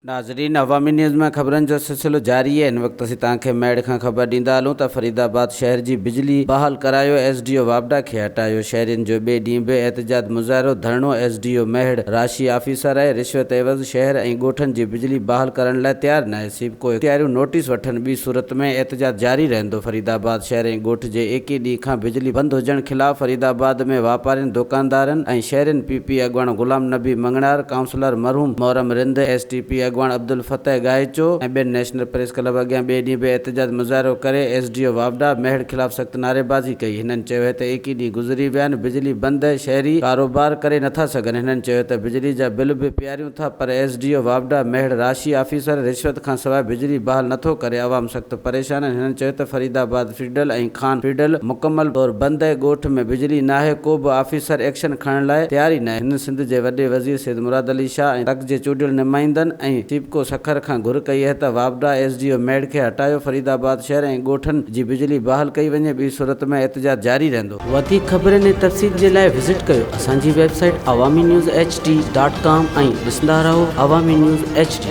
ناظرين عوامي نيوز ۾ خبرن جو سلسلو جاري آهي هن وقت اسين توهان کي ميڙ کان خبر ڏيندا هلون ته فريد آباد شهر جي بجلي بحال ڪرايو ايس ڊي او واپڊا کي هٽايو شهرين جو ٻئي ڏينهن به احتجاج مظاهرو ڌرڻو ايس ڊي او ميهڙ راشي آفيسر آهي رشوت عيوض شهر ۽ ڳوٺن جي بجلي بحال ڪرڻ لاء تيار ناهي سيپڪو اختياريون نوٽيس وٺن ٻي صورت ۾ احتجاج جاري رهندو فريد آباد شهر ۽ ڳوٺ جي ايڪيهه ڏينهن کان بجلي بند هجڻ خلاف فريد آباد ۾ واپارين دوڪاندارن ۽ شهرين پي پي اڳواڻ غلام نبي مڱڻهار ڪائونسلر مرحوم محرم رند، ايس ٽي پي اڳواڻ عبدالفتح ڳاهيچو ۽ ٻين نيشنل پريس ڪلب اڳيان ٻئي ڏينهن به احتجاج مظاهرو ڪري ايس ڊي او واپڊا ميهڙ خلاف سخت نعريبازي ڪئي. هنن چيو ته ايڪيهه ڏينهن گذري ويا آهن بجلي بند شهري ڪاروبار ڪري نٿا سگهن هنن چيو ته بجلي جا بل به پياريون ٿا پر ايس ڊي او واپڊا ميهڙ راشي آفيسر رشوت کانسواء بجلي بحال نٿو ڪري عوام سخت پريشان آهن هنن چيو ته فريد آباد فيڊل ۽ خان فيڊل مڪمل طور بند ۽ ڳوٺ ۾ بجلي ناهي ڪو به آفيسر ايڪشن کڻڻ لاء تيار ئي ناهي هن سنڌ جي وڏي وزير سيد مراد علي شاهه ۽ تڪ جي چونڊيل نمائندن ۽ سيپڪو سکر کان گهر ڪئي اهي ته واپڊا ايس ڊي او ميڙ کي هٽايو فريد آباد شهر ۽ ڳوٺن جي بجلي بحال ڪئي وڃي ٻي صورت ۾ احتجاج جاري رهندو. وڌيڪ خبرن ۽ تفصيل جي لاء وزٽ ڪيو اسان جي website Awami news H D dot com ۽ ڏسندا رهو عوامي نيوز ايڇ ڊي.